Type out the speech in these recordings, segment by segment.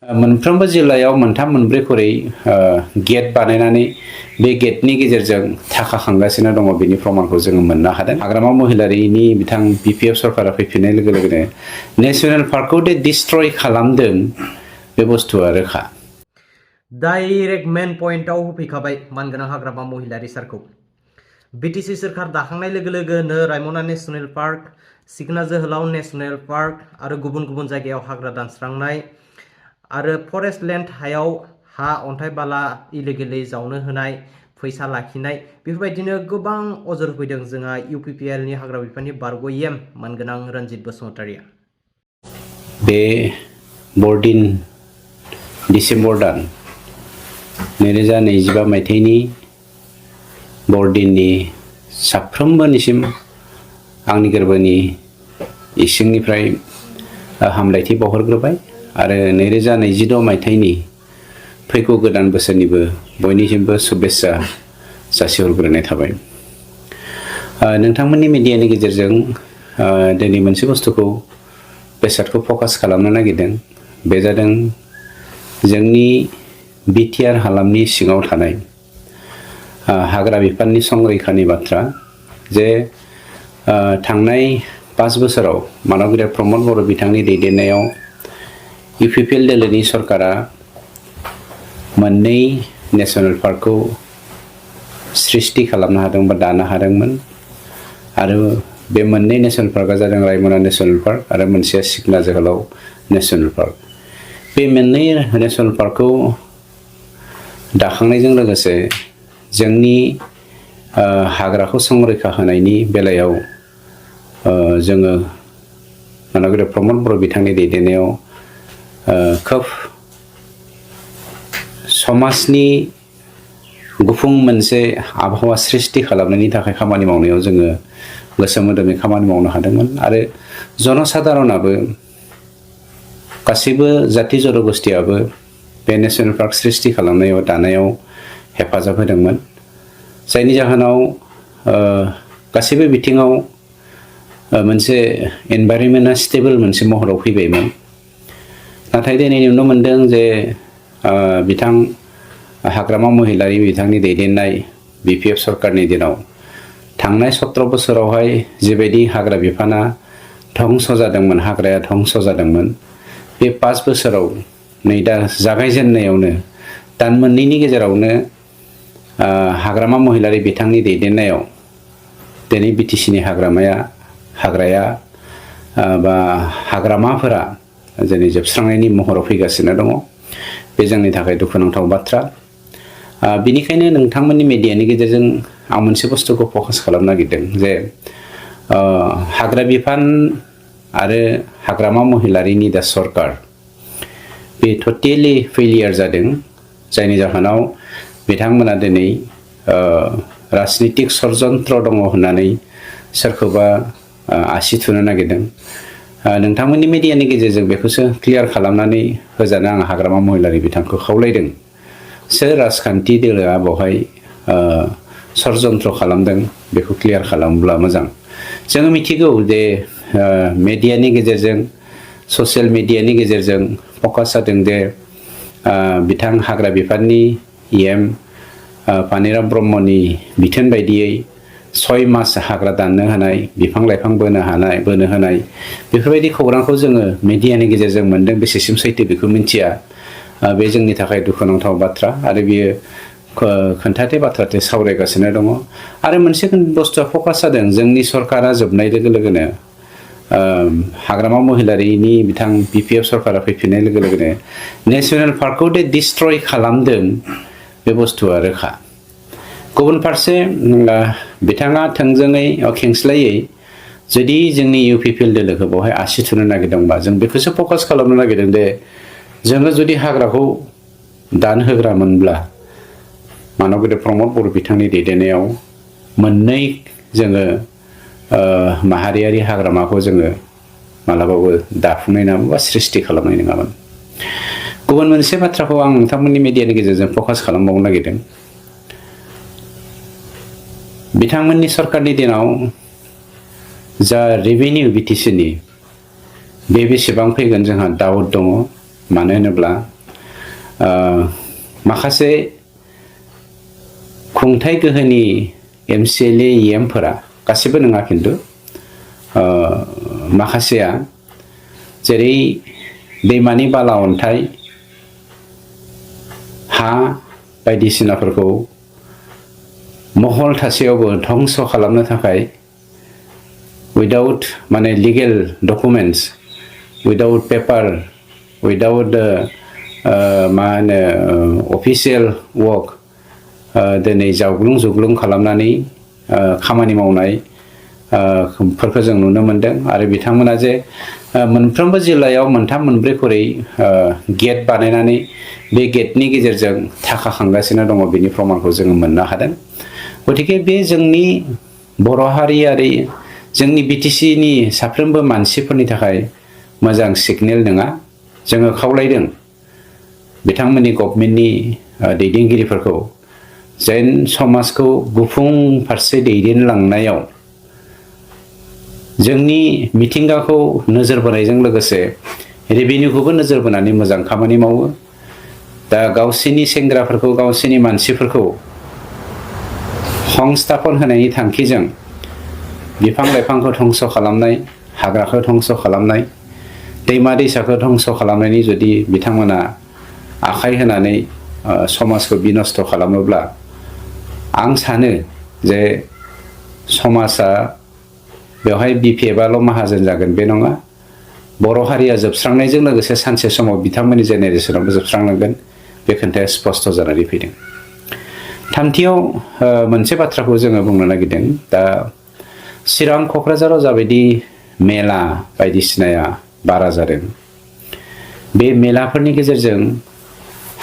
मोनफ्रोमबो जिल्लायाव मोनथाम मोनब्रै खरै गेट बानायनानै बे गेटनि गेजेरजों थाखा खांगासिनो दङ बेनि प्रमाणखौ जोङो मोननो हादों। हाग्रामा महिलारिनि बिथां BPF सरकारा फैफिननाय लोगो लोगोनो नेशनेल पार्कखौ दे डिस्ट्रय खालामदों बे बुस्थुआ रोखा। डाइरेक्ट मेन पइन्टआव होफैखाबाय मानगोनां हाग्रामा महिलारि सारखौ। BTC सोरखार दाखांनाय लोगो लोगोनो रायमना नेशनेल पार्क, सिखना जोहोलाव नेशनेल पार्क आरो गुबुन गुबुन जायगायाव हाग्रा दानस्रांनाय आरो फरेस्ट लेन्ड हायाव हा अन्थाइ बाला इलिगेलि जावनो होनाय, फैसा लाखिनाय बेफोरबायदिनो गोबां अजर होफैदों जोंहा UPPL नि हाग्रा बिफाननि बारग'येम मानगोनां रनजित बसुमतारिया। बे बरदिन डिसेम्बर दान 2025 मायथाइनि बरदिननि साफ्रोमबोनिसिम आंनि गोरबोनि इसिंनिफ्राय हामलायथि बावहरग्रोबाय आरो 2026 मायथाइनि फैगौ गोदान बोसोरनिबो बयनिसिमबो शुभेच्छा जासिहरग्रोनाय थाबाय। नोंथांमोननि मिडियानि गेजेरजों दिनै मोनसे बुस्थुखौ बेसादखौ फकास खालामनो नागिरदों। बे जादों जोंनि बिटिआर हालामनि सिङाव थानाय हाग्रा बिफाननि संरैखानि बाथ्रा जे थांनाय 5 बोसोराव मानगोनां प्रमद बर' बिथांनि दैदेननायाव UPPL दोलोनि सरकारा मोननै नेशनेल पार्कखौ सृष्टि खालामनो हादों बा दानो हादोंमोन आरो बे मोननै नेशनेल पार्कआ जादों रायमना नेशनेल पार्क आरो मोनसेया सिखना जोहोलाव नेशनेल पार्क। बे मोननै नेशनेल पार्कखौ दाखांनायजों लोगोसे जोंनि हाग्राखौ संरैखा होनायनि बेलायाव जोङो मानगोनां प्रमद बर' बिथांनि दैदेननायाव खोब समाजनि गुफुं मोनसे आबहावा सृष्टि खालामनायनि थाखाय खामानि मावनायाव जोङो गोसो मोदोमै खामानि मावनो हादोंमोन आरो जनसाधारनाबो गासैबो जाथि जनगोष्ठीयाबो बे नेशनेल पार्क सृष्टि खालामनायाव दानायाव हेफाजाब होदोंमोन, जायनि जाहोनाव गासैबो बिथिङाव मोनसे एनभायरनमेन्टआ स्टेबल मोनसे महराव फैबायमोन। नाथाय दिनै नुनो मोनदों जे बिथां हाग्रामा महिलारि बिथांनि दैदेननाय BPF सरकारनि दिनाव थांनाय 17 बोसोरावहाय जिबायदि हाग्रा बिफाना धंस जादोंमोन, हाग्राया धंस जादोंमोन, बे 5 बोसोराव नै दा जागायजेननायावनो दान मोननैनि गेजेरावनो हाग्रामा महिलारि बिथांनि दैदेननायाव दिनै BTCनि हाग्राया बा हाग्रामाफोरा जोंनि जोबस्रांनायनि महराव फैगासिनो दङ। बे जोंनि थाखाय दुखुनांथाव बाथ्रा। बेनिखायनो नोंथांमोननि मिडियानि गेजेरजों आं मोनसे बुस्थुखौ फकास खालामनो नागिरदों जे हाग्रा बिफान आरो हाग्रामा महिलारिनि दा सरकार बे टटेलि फेलियर जादों, जायनि जाहोनाव बिथांमोना दिनै राजनितिक षड्यन्त्र दङ होननानै सोरखौबा आसि थुनो नागिरदों। नोंथांमोननि मिडियानि गेजेरजों बेखौसो क्लियार खालामनानै होजानो आं हाग्रामा महिलारि बिथांखौ खावलायदों। सोर राजखान्थि दोलोआ बेवहाय षड्यन्त्र खालामदों बेखौ क्लियार खालामोब्ला मोजां। जोङो मिथिगौ जे मिडियानि गेजेरजों ससियेल मिडियानि गेजेरजों फकास जादों जे बिथां हाग्रा बिफाननि EM पानिराम ब्रह्मनि बिथोन बायदियै 6 मास हाग्रा दाननो होनाय, बिफां लाइफां बोनो होनाय बेफोरबायदि खौरांखौ जोङो मिडियानि गेजेरजों मोनदों। बेसेसिम सैथो बेखौ मिथिया। बे जोंनि थाखाय दुखुनांथाव बाथ्रा आरो बियो खोन्थाथे बाथ्राथे सावरायगासिनो दङ। आरो मोनसे बुस्थुआ फकास जादों जोंनि सरकारा जोबनाय लोगो लोगोनो हाग्रामा महिलारिनि बिथां BPF सरकारा फैफिननाय लोगो लोगोनो नेशनेल पार्कखौ दे डिस्ट्रय खालामदों बे बुस्थुआ रोखा। गुबुन फारसे बिथाङा थोंजोङै खेंस्लायै जुदि जोंनि UPPL दोलोखौ बेवहाय आसि थुनो नागिरदोंबा जों बेखौसो फकास खालामनो नागिरदों दे जोङो जुदि हाग्राखौ दानहोग्रामोनब्ला मानगोनां प्रमद बर' बिथांनि दैदेननायाव मोननै जोङो माहारियारि हाग्रामाखौ जोङो मालाबाबो दाफुंनाय नङामोन बा सृष्टि खालामनाय नङामोन। गुबुन मोनसे बाथ्राखौ आं नोंथांमोननि मिडियानि गेजेरजों फकास खालामबावनो नागिरदों। बिथांमोननि सरकारनि दिनाव जा रेभिनिउ BTCनि बे बेसेबां फैगोन जोंहा डाउट दङ। मानो होनोब्ला माखासे खुंथाय गोहोनि MCLA EMफोरा गासिबो नङा खिन्थु माखासेया जेरै दैमानि बाला अन्थाइ हा बायदिसिनाफोरखौ महल थासेयावबो धंस खालामनो थाखाय without माने legal documents, without paper, without मा होनो official work दिनै जावग्लुं जुग्लुं खालामनानै खामानि मावनाय फोरखौ जों नुनो मोनदों आरो बिथांमोना जे मोनफ्रोमबो जिल्लायाव मोनथाम मोनब्रै खरै गेट बानायनानै बे गेटनि गेजेरजों थाखा खांगासिनो दङ बेनि प्रमाणखौ जोङो मोननो हादों। गतिके बे जोंनि बर' हारियारि जोंनि BTC नि साफ्रोमबो मानसिफोरनि थाखाय मोजां सिगनेल नङा। जोङो खावलायदों बिथांमोननि गभर्नमेन्टनि दैदेनगिरिफोरखौ जेन समाजखौ गुफुं फारसे दैदेनलांनायाव जोंनि मिथिंगाखौ नोजोर बोनायजों लोगोसे रेभिनिउखौबो नोजोर बोनानै मोजां खामानि मावो। दा गावसिनि सेंग्राफोरखौ गावसिनि मानसिफोरखौ संस्थापन होनायनि थांखिजों बिफां लाइफांखौ धंस खालामनाय, हाग्राखौ धंस खालामनाय, दैमा दैसाखौ धंस खालामनायनि जुदि बिथांमोना आखाइ होनानै समाजखौ बिनस्त खालामोब्ला आं सानो जे समाजा बेवहाय BPFआल' माहाजोन जागोन बे नङा। बर' हारिया जोबस्रांनायजों लोगोसे सानसे समाव बिथांमोननि जेनेरेसनावबो जोबस्रांलांगोन बे खोथाया स्पष्ट जानानै फैदों। थामथियाव मोनसे बाथ्राखौ जोङो बुंनो नागिरदों। दा चिरां क'क्राझाराव जाबायदि मेला बायदिसिनाया बारा जादों, बे मेलाफोरनि गेजेरजों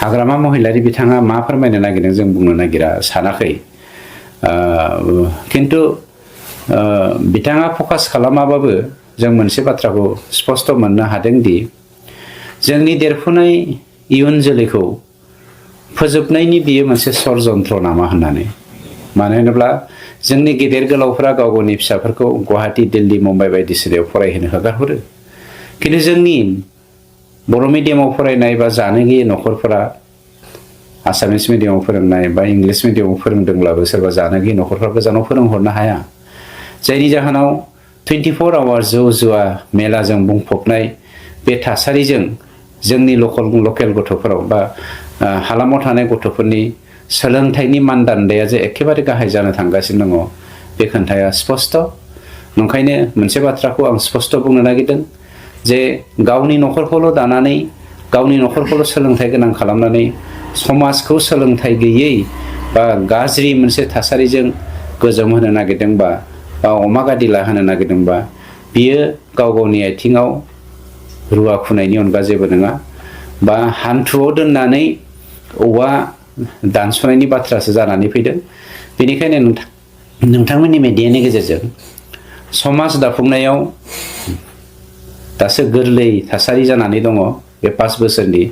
हाग्रामा महिलारि बिथाङा मा फोरमायनो नागिरदों जों बुंनो नागिरा सानाखै, खिन्थु बिथाङा फकास खालामाबाबो जों मोनसे बाथ्राखौ स्पष्ट मोननो हादों दि जोंनि देरफुनाय इयुन जोलैखौ फोजोबनायनि बियो मोनसे षड़यन्त्र नामा होननानै। मानो होनोब्ला जोंनि गेदेर गोलावफोरा गाव गावनि फिसाफोरखौ गुवाहाटी, दिल्ली, मुम्बाइ बायदिसिनायाव फरायहोनो हगारहरो, खिन्थु जोंनि बर' मिडियामाव फरायनाय बा जानो गैयै न'खरफोरा आसामिस मिडियामाव फोरोंनाय बा इंलिस मिडियामाव फोरोंदोंब्लाबो सोरबा जानो गैयै न'खरफ्रा गोजानाव फोरोंहरनो हाया। जायनि जाहोनाव 24 आवार्स जौ जुवा मेलाजों बुंफबनाय बे थासारिजों जोंनि लकेल गथ'फोराव बा हालामाव थानाय गथ'फोरनि सोलोंथाइनि मानदान्दाया जे एखेबारे गाहाय जानो थांगासिनो दङ बे खोन्थाया स्पष्ट। नंखायनो मोनसे बाथ्राखौ आं स्पष्ट बुंनो नागिरदों जे गावनि न'खरखौल' दानानै गावनि न'खरखौल' सोलोंथाइ गोनां खालामनानै समाजखौ सोलोंथाइ गैयै बा गाज्रि मोनसे थासारिजों गोजोम होनो नागिरदोंबा बा अमा गादिला होनो नागिरदोंबा बियो गाव गावनि आथिङाव रुवा खुनायनि अनगा जेबो नङा, बा हान्थुआव दोननानै औवा दानस'नायनि बाथ्रासो जानानै फैदों। बेनिखायनो नोंथांमोननि मेडियानि गेजेरजों समाज दाफुंनायाव दासो गोरलै थासारि जानानै दङ बे 5 बोसोरनि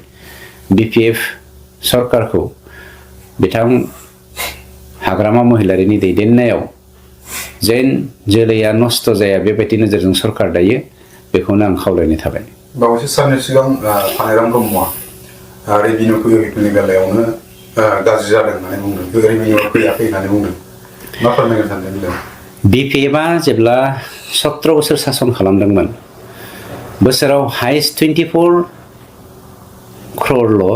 BPF सरकारखौ बिथां हाग्रामा महिलारिनि दैदेननायाव जेन जोलैया नस्थ' जाया बेबायदि नोजोरजों सरकार दायो, बेखौनो आं खावलायनाय थाबाय। बावैसो साननि सिगां फानिराम ब्रह्मआ रेभिनिउ फैयैफोरनि बेलायावनो गाज्रि जादों होननानै बुंदों, रेभिनिउ फैयाखै होननानै बुंदों। मा फोरमायनो सानदों बेलायाव? BPFआ जेब्ला 17 बोसोर सासन खालामदोंमोन, बोसोराव हाइस्ट 24 crore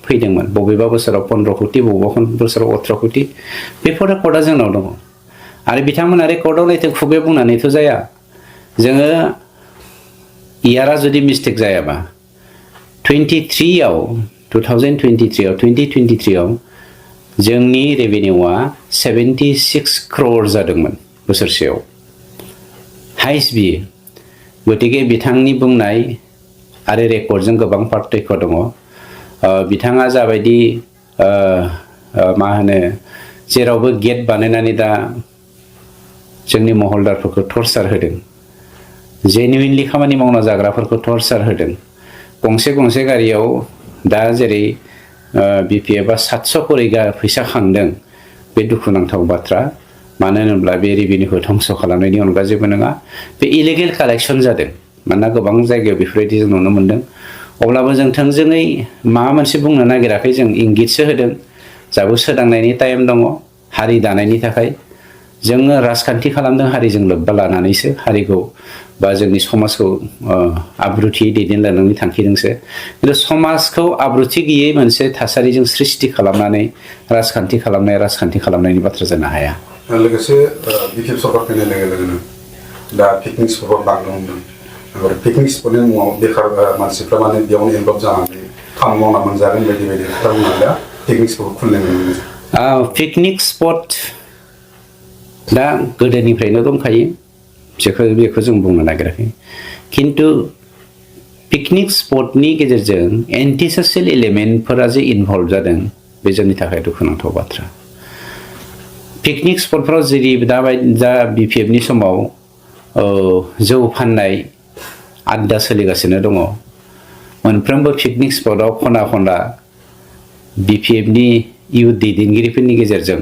फैदोंमोन। बबेबा बोसोराव 15 कोटि, बबेबा बोसोराव 18 कोटि। बेफोर रेकर्डआ जोंनाव दङ आरो बिथांमोना रेकर्डआव नायथो खुबै बुंनानैथ' जाया। जोङो इयारा जुदि मिस्टेक जायाबा 2023आव जोंनि रेभिनिउआ 76 crore जादोंमोन बोसोरसेयाव, हाइस्ट बियो। गतिके बिथांनि बुंनाय आरो रेकर्डजों गोबां पार्थक्य दङ। बिथाङा जाबायदि मा होनो जेरावबो गेट बानायनानै दा जोंनि महलदारफोरखौ टर्चार होदों, जेनुइनलि खामानि मावना जाग्राफोरखौ टर्चार होदों। गंसे गारियाव दा जेरै BPFआ 700 करोड़ फैसा खांदों, बे दुखुनांथाव बाथ्रा। मानो होनोब्ला बे रेभिनिउखौ धंस खालामनायनि अनगा जेबो नङा, बे इलिगेल कालेक्शन जादों। मानोना गोबां जायगायाव बेफोरबायदि जों नुनो मोनदों। अब्लाबो जों थोंजोङै माबा मोनसे बुंनो नागिराखै जों इंगितसो होदों जाबो सोदांनायनि टाइम दङ हारि दानायनि थाखाय जोङो राजखान्थि खालामदों हारिजों लोब्बा लानानैसो हारिखौ बा जोंनि समाजखौ आब्रुथियै दैदेनलांनायनि थांखिजोंसो खिन्थु समाजखौ आब्रुथि गैयै मोनसे थासारिजों सृष्टि खालामनानै राजखान्थि खालामनायनि बाथ्रा जानो हाया लोगोसे बिटिएफ सरकार फैनाय लोगो लोगोनो दा पिकनिक स्पटआव बांनो हमदों आरो पिकनिक स्पटनि मुङाव बेखार मानसिफ्रा माने बेयावनो इनभल्भ जानानै खामानि मावना मोनजागोन बायदि खोथा बुंनानै दा पिकनिक स्पट खुलिनाय नुनो मोनो पिकनिक स्पट दा गोदोनिफ्रायनो दंखायो बेखौ जों बुंनो नागिराखै खिन्थु पिकनिक स्पटनि गेजेरजों एन्टि ससियेल एलिमेन्टफोरा जे इनभल्भ जादों बे जोंनि थाखाय दुखुनांथाव बाथ्रा पिकनिक स्पटफ्राव जेरै दा बिपिएफनि समाव जौ फाननाय आड्डा सोलिगासिनो दङ मोनफ्रोमबो पिकनिक स्पटआव खना खना बिपिएफनि इयुथ दैदेनगिरिफोरनि गेजेरजों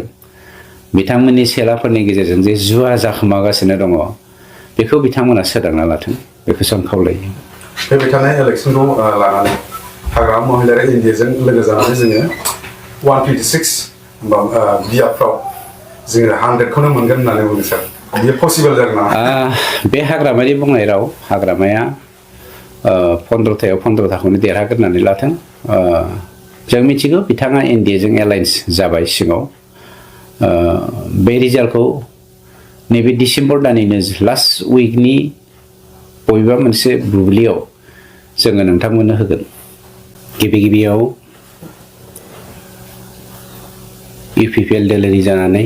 बिथांमोननि सेलाफोरनि गेजेरजों जे जुवा जाखोमागासिनो दङ बेखौ बिथांमोना सोदांना लाथों बेखौसो आं खावलायो फैबाय थानाय इलेक्सनखौ लानानै हाग्रामा महिलारि इन्डियाजों लोगो जानानै जोङो 126 बियाबफ्राव जोङो 100खौनो मोनगोन होननानै बुङो सार बेयो पसिबल जागोन नामा बे हाग्रामानि बुंनाय राव हाग्रामाया 15थाखौनो देरहाग्रोनानै लाथों जों मिथिगौ बिथाङा एनडिएजों एलायन्स जाबाय सिङाव बे रिजाल्टखौ नैबे डिसेम्बर दाननिनो लास्ट उइकनि बबेबा मोनसे बुब्लियाव जोङो नोंथांमोननो होगोन गिबियाव UPPL देलेरि जानानै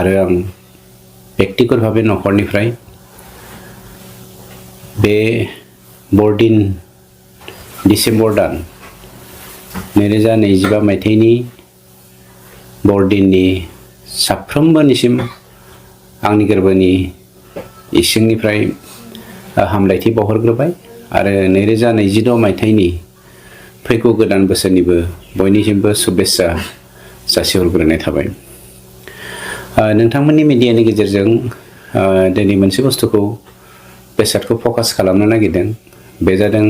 आरो आं व्यक्तिगत भाबे नखरनिफ्राय बे बरदिन डिसेम्बर दान 2025 मायथाइनि बरदिननि साफ्रोमबोनिसिम आंनि गोरबोनि इसिंनिफ्राय हामलायथि बावहरग्रोबाय आरो 2026 मायथाइनि फैगौ गोदान बोसोरनिबो बयनिसिमबो शुभेच्छा जासिहरग्रोनाय थाबाय नोंथांमोननि मिडियानि गेजेरजों दिनै मोनसे बुस्थुखौ बेसादखौ फकास खालामनो नागिरदों बे जादों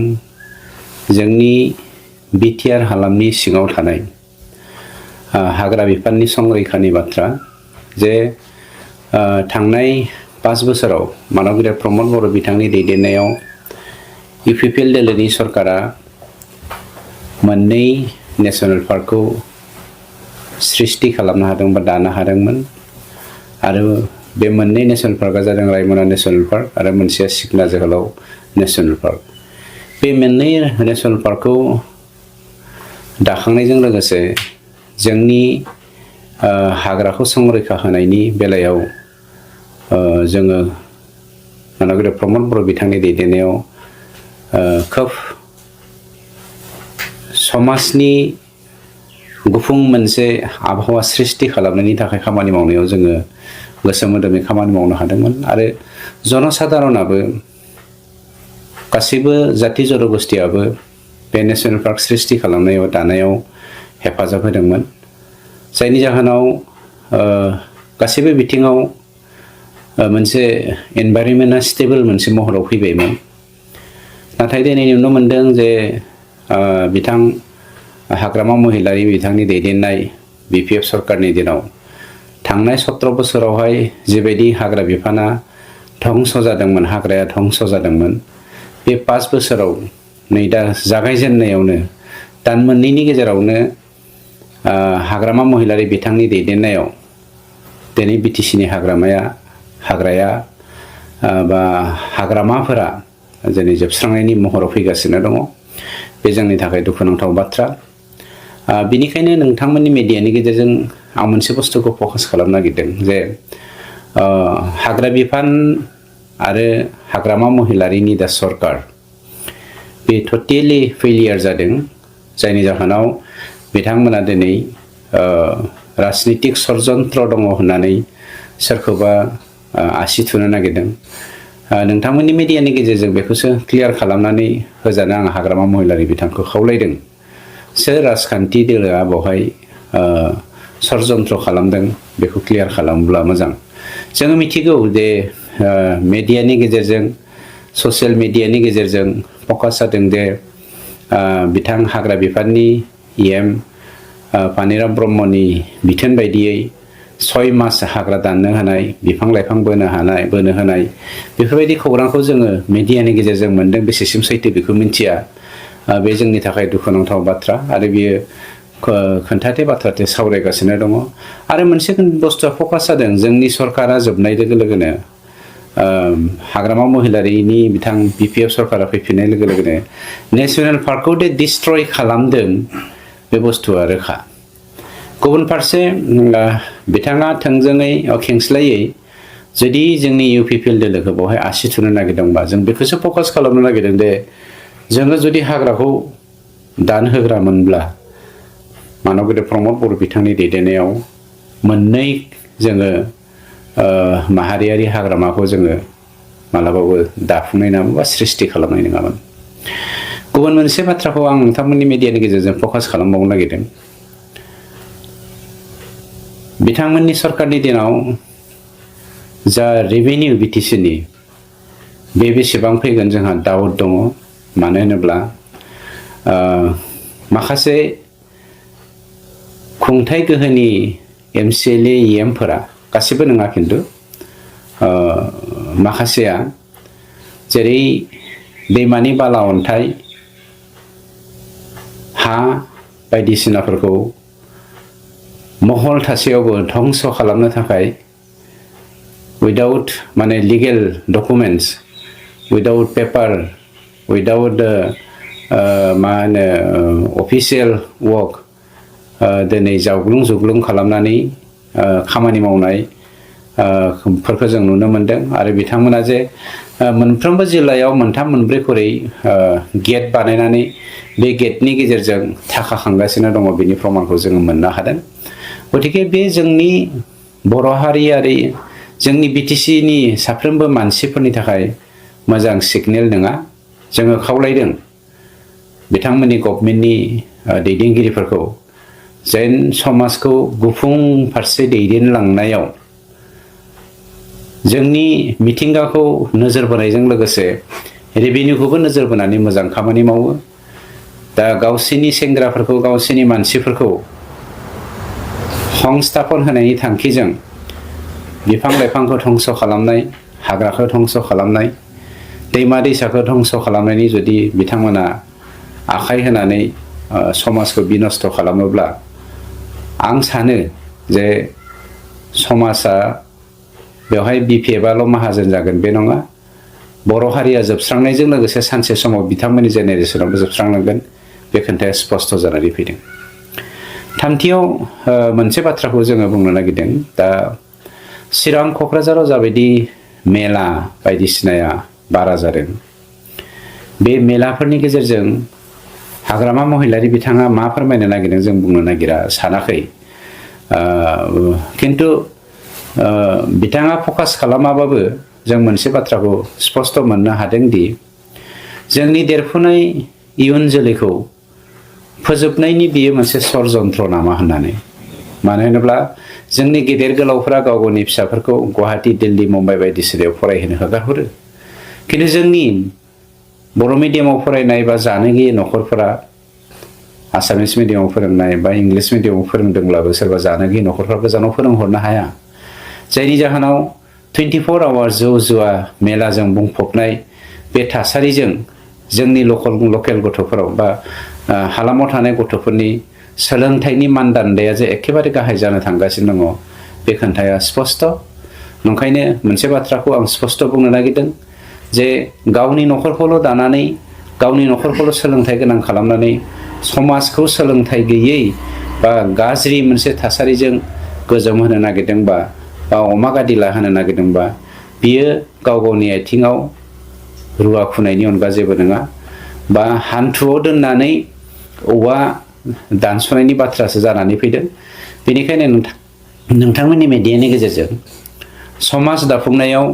जोंनि बिटिआर हालामनि सिङाव थानाय हाग्रा बिफाननि संरैखानि बाथ्रा जे थांनाय 5 बोसोराव मानगिरि प्रमद बर' बिथांनि दैदेननायाव UPPL देलेनि सरकारा मोननै नेशनेल पार्कखौ सृष्टि खालामनो हादों बा दानो हादोंमोन आरो बे मोननै नेशनेल पार्कआ जादों रायमना नेशनेल पार्क आरो मोनसेया सिखना जोहोलाव नेशनेल पार्क बे मोननै नेशनेल पार्कखौ दाखांनायजों लोगोसे जोंनि हाग्राखौ संरैखा होनायनि बेलायाव जोङो मानगिरि प्रमद बर' बिथांनि दैदेननायाव खोब समाजनि गुफुं मोनसे आबहावा सृष्टि खालामनायनि थाखाय खामानि मावनायाव जोङो गोसो मोदोमै खामानि मावनो हादोंमोन आरो जनसाधारनाबो गासैबो जाथि जनगोष्ठियाबो बे नेशनेल पार्क सृष्टि खालामनायाव दानायाव हेफाजाब होदोंमोन जायनि जाहोनाव गासैबो बिथिङाव मोनसे एनभायरनमेन्टआ स्टेबल मोनसे महराव फैबायमोन नाथाय दिनै नुनो मोनदों जे बिथां हाग्रामा महिलारि बिथांनि दैदेननाय BPF सरकारनि दिनाव थांनाय 17 बोसोरावहाय जिबायदि हाग्रा बिफाना धंस जादोंमोन हाग्राया धंस जादोंमोन बे 5 बोसोराव नै दा जागायजेननायावनो दान मोननैनि गेजेरावनो हाग्रामा महिलारि बिथांनि दैदेननायाव दिनै BTCनि हाग्राया बा हाग्रामाफोरा दिनै जोबस्रांनायनि महराव फैगासिनो दङ बे जोंनि थाखाय दुखुनांथाव बाथ्रा बिनिखायनो नोंथांमोननि मिडियानि गेजेरजों आं मोनसे बुस्थुखौ फकास खालामनो नागिरदों जे हाग्रा बिफान आरो हाग्रामा महिलारिनि दा सरकार बे टटेलि फेलियर जादों जायनि जाहोनाव बिथांमोना दिनै राजनितिक षड़यन्त्र दङ होननानै सोरखौबा आसि थुनो नागिरदों नोंथांमोननि मिडियानि गेजेरजों बेखौसो क्लियार खालामनानै होजानो आं हाग्रामा महिलारि बिथांखौ खावलायदों सोर राजखान्थि दोलोआ बेवहाय षड़यन्त्र खालामदों बेखौ क्लियार खालामोब्ला मोजां जोङो मिथिगौ जे मिडियानि गेजेरजों ससियेल मिडियानि गेजेरजों फकास जादों जे बिथां हाग्रा बिफाननि EM पानिराम ब्रह्मनि बिथोन बायदियै 6 मास हाग्रा दाननो हानाय बिफां लाइफां बोनो होनाय बेफोरबायदि खौरांखौ जोङो मिडियानि गेजेरजों मोनदों बेसेसिम सैथो बेखौ मिन्थिया बे जोंनि थाखाय दुखुनांथाव बाथ्रा आरो बियो खोन्थाथे बाथ्राथे सावरायगासिनो दङ आरो मोनसे बुस्थुआ फकास जादों जोंनि सरकारा जोबनाय लोगो लोगोनो हाग्रामा महिलारिनि बिथां BPF सरकारा फैफिननाय लोगो लोगोनो नेशनेल पार्कखौ दे डिस्ट्रय खालामदों बे बुस्थुआ रोखा गुबुन फारसे बिथाङा थोंजोङै खेंस्लायै जुदि जोंनि UPPL दोलोखौ बेवहाय आसि थुनो नागिरदोंबा जों बेखौसो फकास खालामनो नागिरदों दे जोङो जुदि हाग्राखौ दानहोग्रामोनब्ला मानगेदेर प्रमद बर' बिथांनि दैदेननायाव मोननै जोङो माहारियारि हाग्रामाखौ जोङो मालाबाबो दाफुंनाय नङामोन बा सृष्टि खालामनाय नङामोन गुबुन मोनसे बाथ्राखौ आं नोंथांमोननि मिडियानि गेजेरजों फकास खालामबावनो नागिरदों बिथांमोननि सरकारनि दिनाव जा रेभिनिउ BTCनि बे बेसेबां फैगोन जोंहा डाउट दङ मानो होनोब्ला माखासे खुंथाय गोहोनि MCLA EM फोरा गासिबो नङा खिन्थु माखासेया जेरै दैमानि बाला अन्थाइ हा बायदिसिनाफोरखौ महल थासेयावबो धंस खालामनो थाखाय without माने legal documents without paper without मा होनो official work दिनै जावग्लुं जुग्लुं खालामनानै खामानि मावनाय फोरखौ जों नुनो मोनदों आरो बिथांमोना जे मोनफ्रोमबो जिल्लायाव मोनथाम मोनब्रै खरै गेट बानायनानै बे गेटनि गेजेरजों थाखा खांगासिनो दङ बेनि प्रमाणखौ जोङो मोननो हादों गतिके बे जोंनि बर' हारियारि जोंनि BTCनि साफ्रोमबो मानसिफोरनि थाखाय मोजां सिगनेल नङा जोङो खावलायदों बिथांमोननि गभर्नमेन्टनि दैदेनगिरिफोरखौ जेन समाजखौ गुफुं फारसे दैदेनलांनायाव जोंनि मिथिंगाखौ नोजोर बोनायजों लोगोसे रेभिनिउखौबो नोजोर बोनानै मोजां खामानि मावो दा गावसिनि सेंग्राफोरखौ गावसिनि मानसिफोरखौ संस्थापन होनायनि थांखिजों बिफां लाइफांखौ धंस खालामनाय हाग्राखौ धंस खालामनाय दैमा दैसाखौ धंस खालामनायनि जुदि बिथांमोना आखाइ होनानै समाजखौ बिनस्त खालामोब्ला आं सानो जे समाजा बेवहाय BPFआल' माहाजोन जागोन बे नङा बर' हारिया जोबस्रांनायजों लोगोसे सानसे समाव बिथांमोननि जेनेरेसनावबो जोबस्रांलांगोन बे खोथाया स्पष्ट जानानै फैदों थामथियाव मोनसे बाथ्राखौ जोङो बुंनो नागिरदों दा चिरां क'क्राझाराव जाबायदि मेला बायदिसिनाया बारा जादों बे मेलाफोरनि गेजेरजों हाग्रामा महिलारि बिथाङा मा फोरमायनो नागिरदों जों बुंनो नागिरा सानाखै किन्तु बिथाङा फकास खालामाबाबो जों मोनसे बाथ्राखौ स्पष्ट मोननो हादों दि जोंनि देरफुनाय इयुन जोलैखौ फोजोबनायनि बियो मोनसे षड़यन्त्र नामा होननानै मानो होनोब्ला जोंनि गेदेर गोलावफोरा गाव गावनि फिसाफोरखौ गुवाहाटी दिल्ली मुम्बाइ बायदिसिनायाव फरायहोनो हगारहरो किन्तु जोंनि बर' मिडियामाव फरायनाय बा जानो गैयै न'खरफोरा आसामिस मिडियामाव फोरोंनाय बा इंलिस मिडियामाव फोरोंदोंब्लाबो सोरबा जानो गैयै न'खरफ्रा गोजानाव फोरोंहरनो हाया जायनि जाहोनाव 24 आवार जौ जुवा मेलाजों बुंफबनाय बे थासारिजों जोंनि लकेल गथ'फोराव बा हालामाव थानाय गथ'फोरनि सोलोंथाइनि मानदान्दाया जे एखेबारे गाहाय जानो थांगासिनो दङ बे खोन्थाया स्पष्ट नंखायनो मोनसे बाथ्राखौ आं स्पष्ट बुंनो नागिरदों जे गावनि न'खरखौल' दानानै गावनि न'खरखौल' सोलोंथाइ गोनां खालामनानै समाजखौ सोलोंथाइ गैयै बा गाज्रि मोनसे थासारिजों गोजोम होनो नागिरदोंबा बा अमा गादिला होनो नागिरदोंबा बियो गाव गावनि आथिङाव रुवा खुनायनि अनगा जेबो नङा बा हान्थुआव दोननानै औवा दानस'नायनि बाथ्रासो जानानै फैदों बेनिखायनो नोंथांमोननि मिडियानि गेजेरजों समाज दाफुंनायाव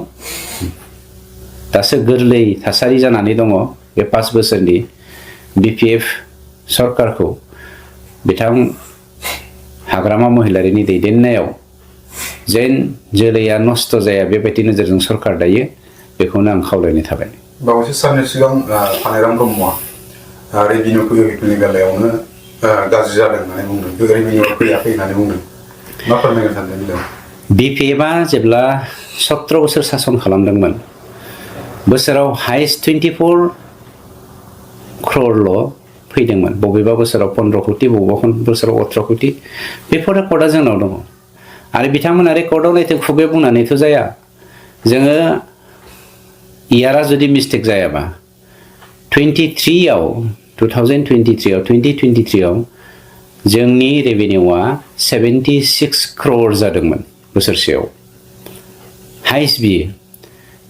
दासो गोरलै थासारि जानानै दङ बे 5 बोसोरनि BPF सरकारखौ बिथां हाग्रामा महिलारिनि दैदेननायाव जेन जोलैया नस्त जाया बेबायदि नोजोरजों सरकार दायो बेखौनो आं खावलायनाय थाबाय बावैसो साननि सिगां पानिराम ब्रह्मआ रेभिनिउ फैनायनि बेलायावनो गाज्रि जादों होननानै बुंदों रेभिनिउ फैयाखै होननानै बुंदों मा फोरमायनो सानदों बेलायाव BPFआ जेब्ला 17 बोसोर सासन खालामदोंमोन बोसोराव हाइस्ट 24 crore फैदोंमोन बबेबा बोसोराव 15 कोटी बबेबा बोसोराव 18 कोटी बेफोर रेकर्डआ जोंनाव दङ आरो बिथांमोना रेकर्डआव नायथे खुबै बुंनानैथ' जाया जोङो इयारा जुदि मिस्टेक जायाबा 2023 आव 2023 आव जोंनि रेभिनिउआ 76 crore जादोंमोन बोसोरसेयाव हाइस्ट बियो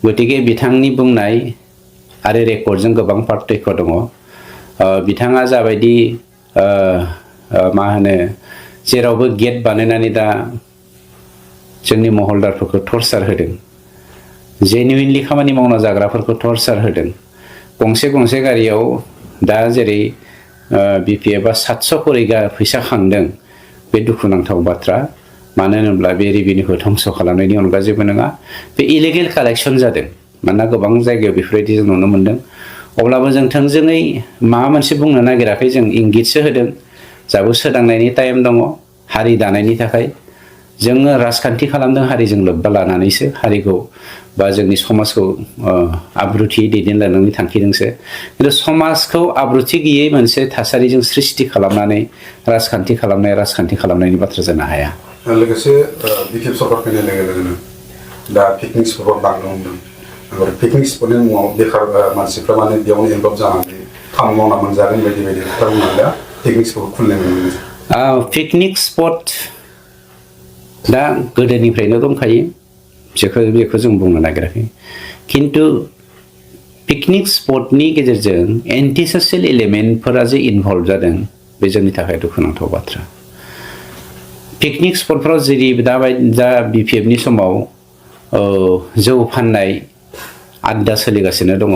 गतिके बिथांनि बुंनाय आरो रेकर्डजों गोबां पार्थक्य दङ बिथाङा जाबायदि मा होनो जेरावबो गेट बानायनानै दा जोंनि महलदारफोरखौ टर्चार होदों जेनुइनलि खामानि मावना जाग्राफोरखौ टर्चार होदों गंसे गारियाव दा जेरै BPFआ 700 करोड़ फैसा खांदों बे दुखुनांथाव बाथ्रा मानो होनोब्ला बे रेभिनिउखौ धंस खालामनायनि अनगा जेबो नङा बे इलिगेल कालेक्शन जादों मानोना गोबां जायगायाव बेफोरबायदि जों नुनो मोनदों अब्लाबो जों थोंजोङै माबा मोनसे बुंनो नागिराखै जों इंगितसो होदों जाबो सोदांनायनि टाइम दङ हारि दानायनि थाखाय जोङो राजखान्थि खालामदों हारिजों लोब्बा लानानैसो हारिखौ बा जोंनि समाजखौ आब्रुथियै दैदेनलांनायनि थांखिजोंसो खिन्थु समाजखौ आब्रुथि गैयै मोनसे थासारिजों सृष्टि खालामनानै राजखान्थि खालामनायनि बाथ्रा जानो हाया लोगोसे BTech सरकार फैनाय लोगो दा पिकनिक स्पटआव बांनो हमदों आरो पिकनिक स्पटनि मुङाव बेखार मानसिफ्रा माने बेयावनो इनभल्भ जानानै खामानि मावना मोनजागोन बायदि खोथा बुंनानै दा पिकनिक स्पटखौ खुलिनाय नुनो मोनो पिकनिक स्पट दा गोदोनिफ्रायनो दंखायो बेखौ जों बुंनो नागिराखै खिन्थु पिकनिक स्पटनि गेजेरजों एन्टि ससियेल एलिमेन्टफोरा जे इनभल्भ जादों बे जोंनि थाखाय दुखुनांथाव बाथ्रा पिकनिक स्पटफ्राव जेरै दा BPFनि समाव जौ फाननाय आड्डा सोलिगासिनो दङ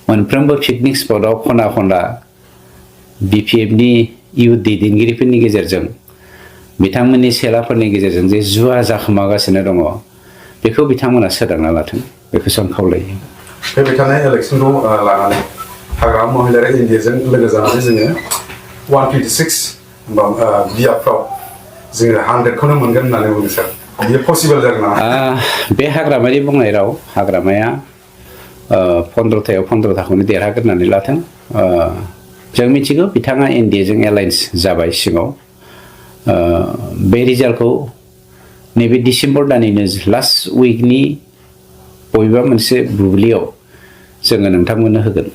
मोनफ्रोमबो पिकनिक स्पटआव खना खनला BPFनि इयुथ दैदेनगिरिफोरनि गेजेरजों बिथांमोननि सेलाफोरनि गेजेरजों जे जुवा जाखोमागासिनो दङ बेखौ बिथांमोना सोदांना लाथों बेखौसो आं खावलायो फैबाय थानाय इलेक्सनखौ लानानै हाग्रामा महिलारि इन्डियाजों लोगो जानानै जोङो 126 बियाबफ्राव जोङो 100खौनो मोनगोन होननानै बुङो सार बियो पसिबल जागोन नामा बे हाग्रामानि बुंनाय राव हाग्रामाया 15थायाव 15थाखौनो देरहागोन होननानै लाथों जों मिथिगौ बिथाङा NDAजों एलायन्स जाबाय सिङाव बे रिजाल्टखौ नैबे डिसेम्बर दाननिनो लास्ट उइकनि बबेबा मोनसे बुब्लियाव जोङो नोंथांमोननो होगोन